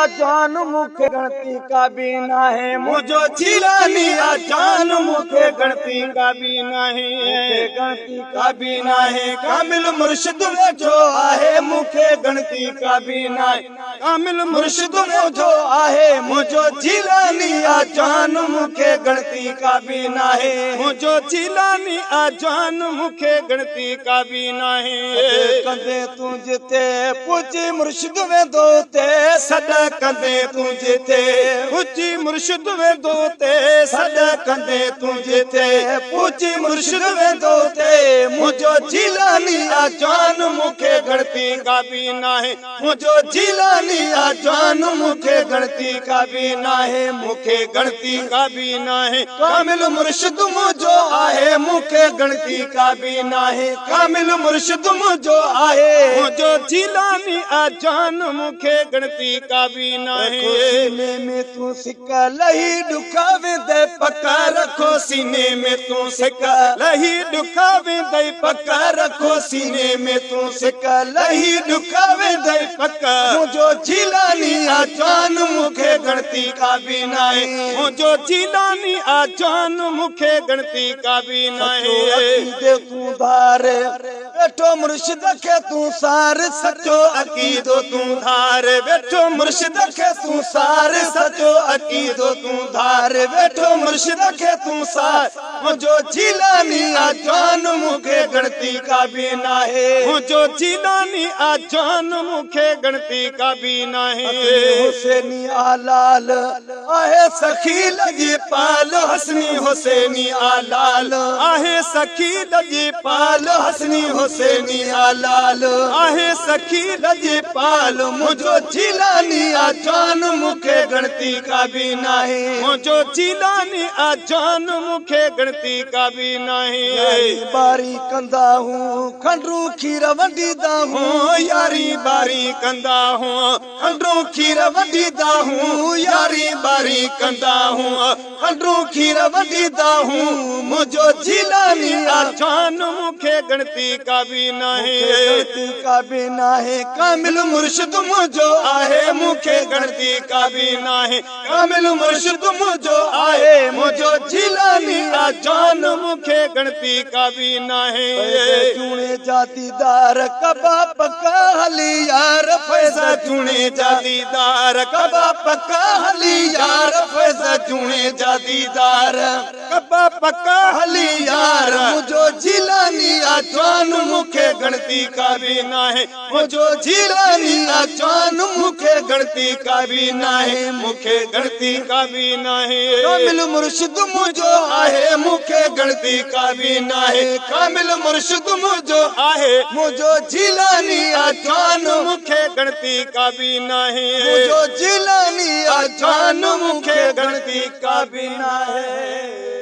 آ جان مون کي ڳڻتي ڪا به ناهي. منهنجو جيلاني آ جان مون کي ڳڻتي ڪا به ناهي. مون کي ڳڻتي ڪا به ناهي. ڪامل مرشد ويٺو آهي مون کي ڳڻتي ڪا به ناهي. ڪامل مرشد ويٺو آهي. منهنجو جيلاني آ جان مون کي ڳڻتي ڪا به ناهي. منهنجو جيلاني آ جان مون کي ڳڻتي ڪا به ناهي. سڏ ڪندين تون جتي پهچي مرشد ويندو اتي. سڏ ڪندين تون جتي پهچي مرشد ويندو اتي. سڏ ڪندين تون جتي پهچي مرشد ويندو اتي. منهنجو جيلاني آ جان مون کي ڳڻتي ڪا به ناهي. منهنجو جيلاني آ جان مون کي ڳڻتي ڪا به ناهي. مون کي ڳڻتي ڪا به ناهي. ڪامل مرشد منهنجو آهي مون کي ڳڻتي ڪا به ناهي. ڪامل مرشد منهنجو آهي. منهنجو جيلاني آ جان مون کي ڳڻتي ڪا به ناهي. رکو سيني ۾ تون سڪ لهي ڏک ويندئي پڪ. رکو سيني ۾ تون سڪ لهي ڏک ويندئي پڪ. رکو سيني ۾ تون سڪ لهي ڏک ويندئي پڪ. منهنجو جيلاني آ جان مون کي ڳڻتي ڪا به ناهي. منهنجو جيلاني آ جان مون کي ڳڻتي ڪا به ناهي. سچو عقيدو تون ڌار ويٺو مرشد کي تون سار. سچو عقيدو تون ڌار ويٺو مرشد کي تون سار. سچو عقيدو تون ڌار ويٺو مرشد کي تون سار. منهنجو جيلاني آ جان مون کي ڳڻتي ڪا به ناهي. منهنجو جيلاني آ جان مون کي ڳڻتي ڪا به ناهي. حسني حسيني آ لال آهي سخي لڄ پال. حسني حسيني آ لال آهي سخي لڄ پال. حسني حسيني آ لال آهي سخي لڄ پال. منهنجو جيلاني آ جان مون کي ڳڻتي ڪا به ناهي. منهنجو جيلاني آ جان مون کي ڳڻتي ڪا به ناهي. ياري ٻاري ڪندا هون کنڊون کير ونڊيندا هون. ياري ٻاري ڪندا هون کنڊون کير ونڊيندا هون. ياري ٻاري ڪندا هون کنڊون کير ونڊيندا هون. منهنجو جيلاني آ جان مون کي ڳڻتي ڪا به ناهي. مون کي ڳڻتي ڪا به ناهي. ڪامل مرشد منهنجو آهي مون کي ڳڻتي ڪا به ناهي. ڪامل مرشد منهنجو آهي. منهنجو جيلاني آ جان مون کي ڳڻتي ڪا به ناهي. فيض جوڻيجا ديدار ڪبا پڪا هلي يار. فيض جوڻيجا ديدار ڪبا پڪا هلي يار. فيض جوڻيجا ديدار ڪبا پڪا هلي يار. منهنجو جيلاني آ جان مون کي ڳڻتي ڪا به ناهي. منهنجو جيلاني آ جان مون کي ڳڻتي ڪا به ناهي. مون کي ڳڻتي ڪا به ناهي. ڪامل مرشد منهنجو آهي مون کي ڳڻتي ڪا به ناهي. ڪامل مرشد منهنجو آهي. منهنجو جيلاني آ جان مون کي ڳڻتي ڪا به ناهي. منهنجو جيلاني آ جان مون کي ڳڻتي ڪا به ناهي.